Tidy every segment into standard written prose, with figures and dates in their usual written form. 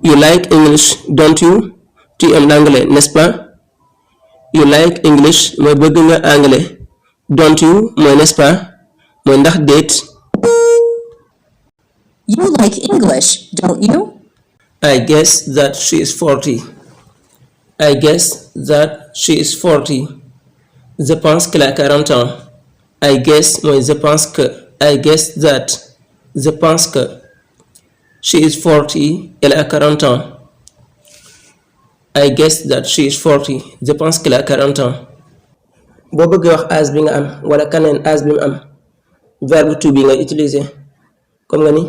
You like English, don't you? Tu aimes l'anglais, n'est-ce pas? You like English mooy bëgg nga anglais. Don't you mooy n'est-ce pas? mooy ndax déet. You like English, don't you? I guess that she is 40. I guess that she is 40. Je pense qu'elle a 40 ans. I guess mooy je pense que. I guess that. Je pense que. She is 40. Elle a 40 ans. I guess that she is 40. Je pense qu'elle a 40 ans. boo bëggee wax âge bi nga am wala kaneen âge bi mu am verbe to be nga utiliser comme nga ni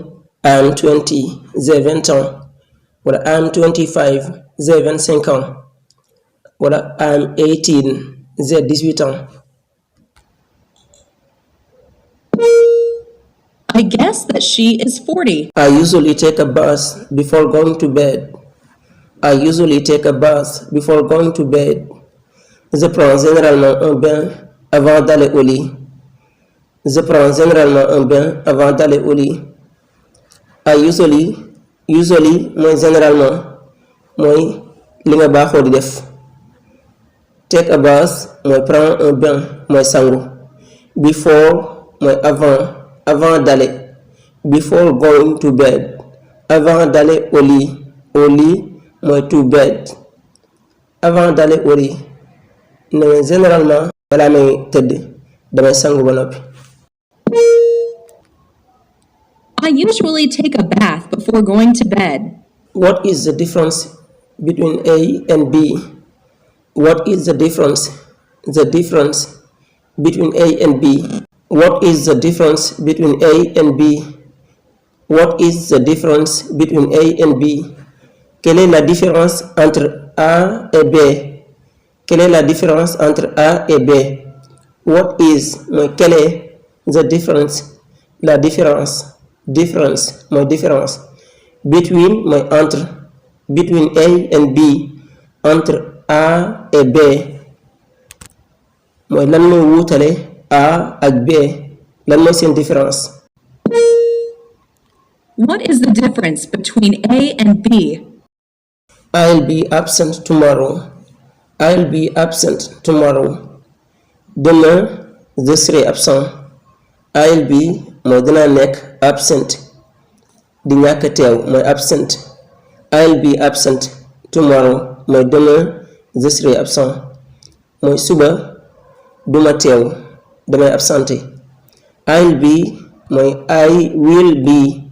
I'm 20 j'ai 20 ans wala I'm 25 j'ai 25 ans wala I'm 18 j'ai 18 ans. I guess that she is 40. I usually take a bath before going to bed. I usually take a bath before going to bed. Je prends généralement un bain avant d'aller au lit. Je prends généralement un bain avant d'aller au lit. I usually mooy généralement mooy li nga baaxoo di def. Take a bath mooy prendre un bain mooy sangu. Before mooy avant d'aller. Before going to bed avant d'aller au lit. Au lit mooy to bed. Avant d'aller au lit ne généralement balaa may tëdd damay sangu ba noppi. I usually take a bath before going to bed. What is the difference between A and B? What is the difference? The difference between A and B. What is the difference between A and B? What is the difference between A and B? Quelle est la différence entre A et B? Quelle est la différence entre A et B? What is mooy quelle est the difference la différence difference mooy différence between mooy entre between A and B entre A et B mooy lan mooy wuutale A ak B lan mooy seen différence. What is the difference between A and B? I'll be absent tomorrow. I'll be absent tomorrow. Demain je serai absent. I'll be mooy dinaa nekk absent di ñàkk teew mooy absent. I'll be absent tomorrow mooy demain je serai absent mooy suba duma teew damay absenté. I'll be mooy I will be.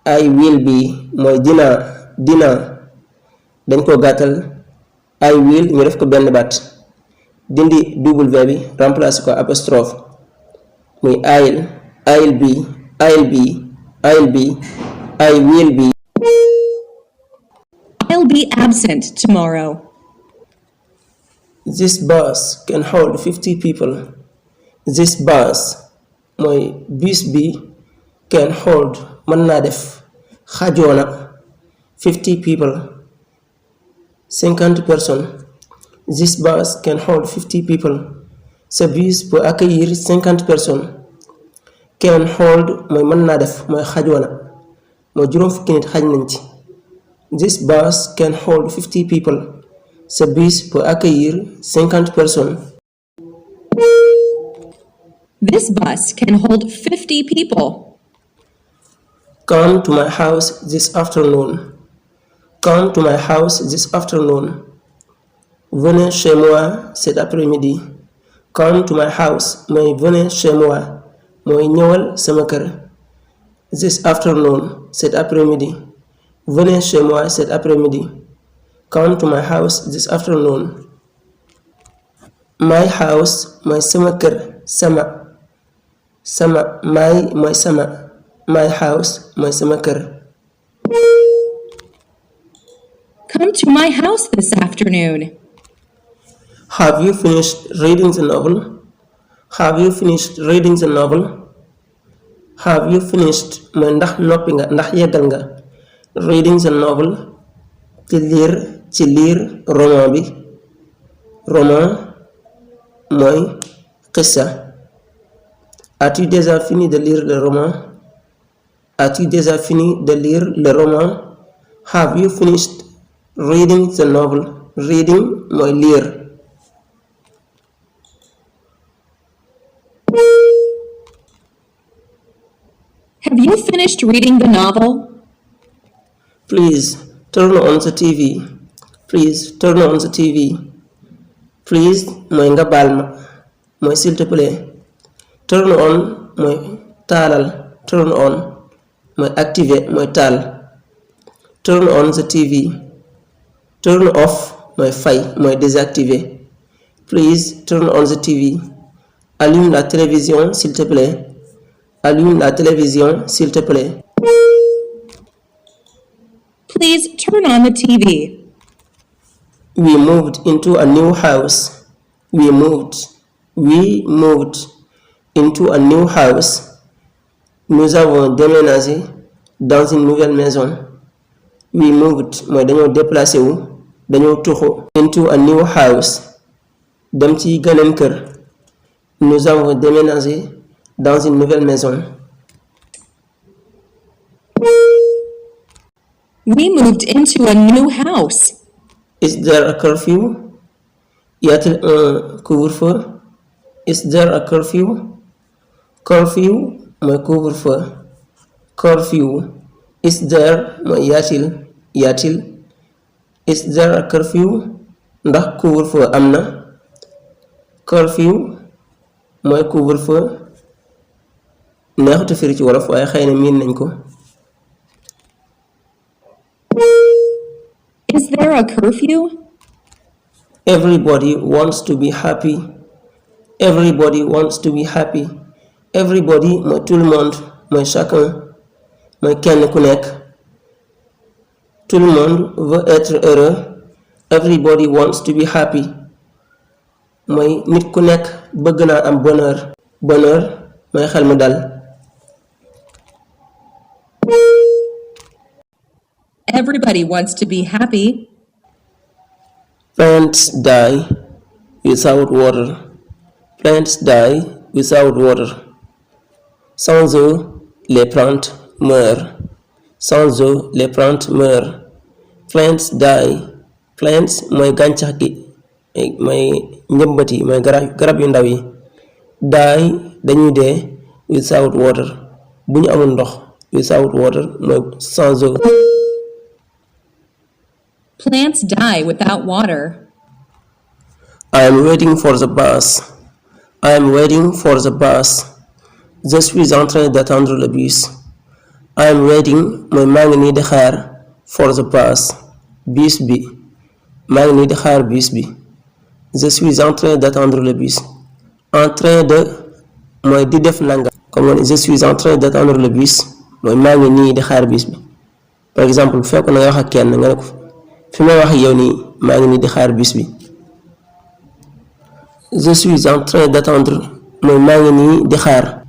I will be mooy dinaa dañ ko gàttal. I will ñu def ko benn baat dindi double V bi remplacer ko apostrophe muy I'll be I will be. I'll be absent tomorrow. This bus can hold 50 people. This bus mooy bus bi can hold mën naa def xajoona 50 people 50 personnes. This bus can hold 50 people. Ce bus peut accueillir 50 personnes. Can hold mooy mën naa def mooy xajoona mooy juróom fukki nit xaj nañ ci. This bus can hold 50 people. Ce bus peut accueillir 50 personnes. This bus can hold 50 people. Come to my house this afternoon. Come to my house this afternoon. Venez chez moi cet après-midi. Come to my house mooy venez chez moi mooy ñëwal sama kër. This afternoon cet après-midi. Venez chez moi cet après-midi. Come to my house this afternoon. My house mooy sama kër sama my mooy sama my house mooy sama kër. Come to my house this afternoon. Have you finished reading the novel? Have you finished reading the novel? Have you finished mooy ndax noppi nga ndax yeggal nga. Reading the novel ci lire roman bi. Roman mooy qissa. As-tu déjà fini de lire le roman? As-tu déjà fini de lire le roman? Have you finished reading the novel? Reading mooy lire. Have you finished reading the novel? Please turn on the TV. Please turn on the TV. Please mooy nga baal ma mooy s'il te plaît. Turn on mooy taalal. Turn on mooy activer mooy taal. Turn on the TV. Turn off mooy fay mooy désactiver. Please turn on the TV. Allume la télévision s'il te plaît. Allume la télévision s'il te plaît. Please turn on the TV. We moved into a new house. We moved into a new house. Nous avons déménagé dans une nouvelle maison. We moved mooy dañoo déplacé wu dañoo tuxu into a new house dem ci geneen kër. Nous avons déménagé dans une nouvelle maison. We moved into a new house. Is there a curfew? Y a-t-il un couvre-feu? Is there a curfew? Curfew mooy couvre-feu. Curfew. Is there mooy y a-t-il. Is there a curfew? Ndax couvre-feu am na. Curfew mooy couvre-feu. neexutu firi ci wolof waaye xëy na miin nañ ko. Is there a curfew? Everybody wants to be happy. Everybody wants to be happy. Everybody mooy tout le monde mooy chacun mooy kenn ku nekk. Tout le monde veut être heureux. Everybody wants to be happy. mooy nit ku nekk bëgg naa am bonheur. Bonheur mooy xel mu dal. Everybody wants to be happy. Plants die without water. Plants die without water. Sans eau, les plantes meurent. Sans eau, les plantes meurent. Plants die. Plants mooy gàncax gi mooy njëmbat yi mooy garab yu ndaw yi. Die dañuy dee without water bu ñu amul ndox. Without water mooy sans eau. Plants die without water. I am waiting for the bus. I am waiting for the bus. Je suis en train d'attendre le bus. I am waiting mooy maa ngi nii di xaar for the bus. Bus bi maa ngi nii di xaar bus bi. Je suis en train d'attendre le bus. En train de mooy di def nanga. Comme je suis en train d'attendre le bus mooy maa ngi nii di xaar bus bi. Par exemple bu fekk na nga wax ak kenn nga ne ko fi may wax yow nii maa ngi nii di xaar bus bi. Je suis en train d'attendre mooy maa ngi nii di xaar.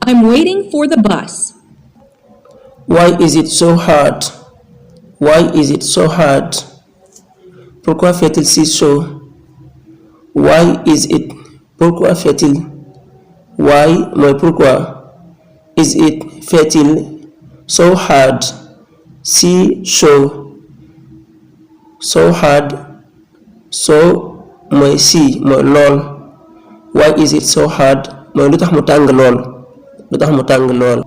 I'm waiting for the bus. Why is it so hard? Why is it so hard? Pourquoi fait-il si chaud? Why is it? Pourquoi fait-il? Why mooy pourquoi. Is it fait-il? So hard. Si chaud. So hard. So mooy si mooy lool. Why is it so hard? mooy lu tax mu tàng lool. Lu tax mu tàng lool.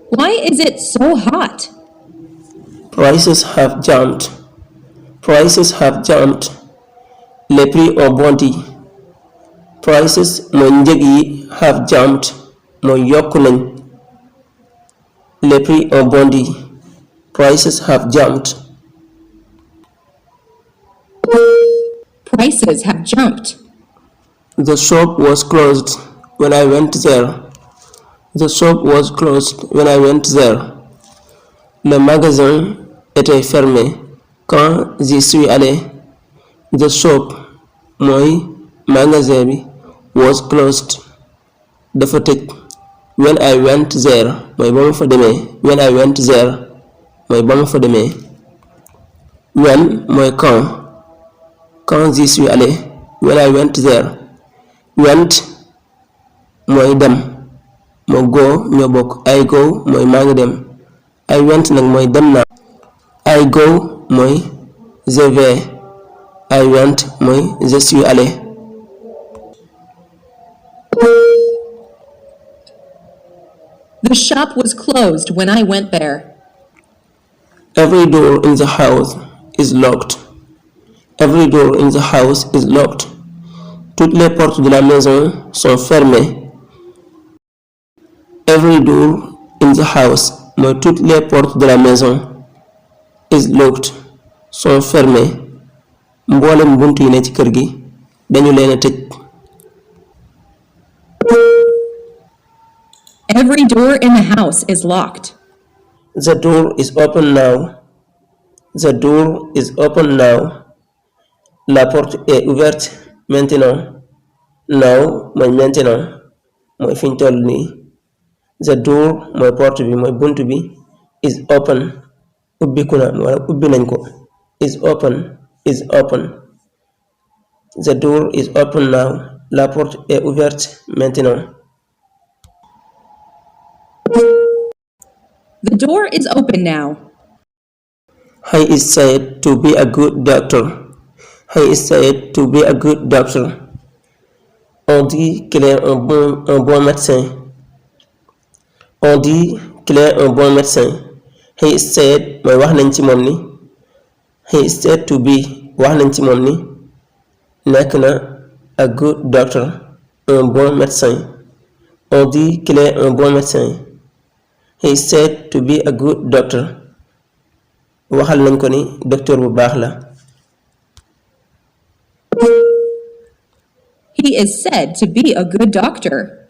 Why is it so hot? Prices have jumped. Prices have jumped. Les prix ont bondi. Prices mooy njëg yi have jumped mooy yokku nañ. Les prix ont bondi. Prices have jumped. Prices have jumped. The shop was closed when I went there. The shop was closed when I went there. Le magasin était fermé quand j'y suis allé. The shop mooy magasin bi was closed dafa tëj. When I went there mooy ba ma fa demee. When I went there mooy ba ma fa demee. When mooy quand j'y suis allé. When I went there. Went mooy dem. moo go ñoo bokk. I go mooy maa ngi dem. I went nag mooy dem naa. I go mooy je vais. I went mooy je suis allé. The shop was closed when I went there. Every door in the house is locked. Every door in the house is locked. Toutes les portes de la maison sont fermées. Every door in the house mooy toutes les portes de la maison is locked sont fermées. Mboolem bunt yi ne ci kër gi dañu leen a tëj. Every door in the house is locked. The door is open now. The door is open now. La porte est ouverte maintenant. Now mooy maintenant mooy fi ñu toll nii. The door mooy porte bi mooy bunt bi. Is open ubbiku na wala ubbi nañ ko. Is open is open. The door is open now. La porte est ouverte maintenant. The door is open now. He is said to be a good doctor. He is said to be a good doctor. On dit qu'il est un bon médecin. On dit qu'il est un bon médecin. He is said mooy wax nañ ci moom ni. He is said to be wax nañ ci moom ni nekk na a good doctor un bon médecin. On dit qu'il est un bon médecin. He is said to be a good doctor. waxal nañ ko ni docteur bu baax la. He is said to be a good doctor.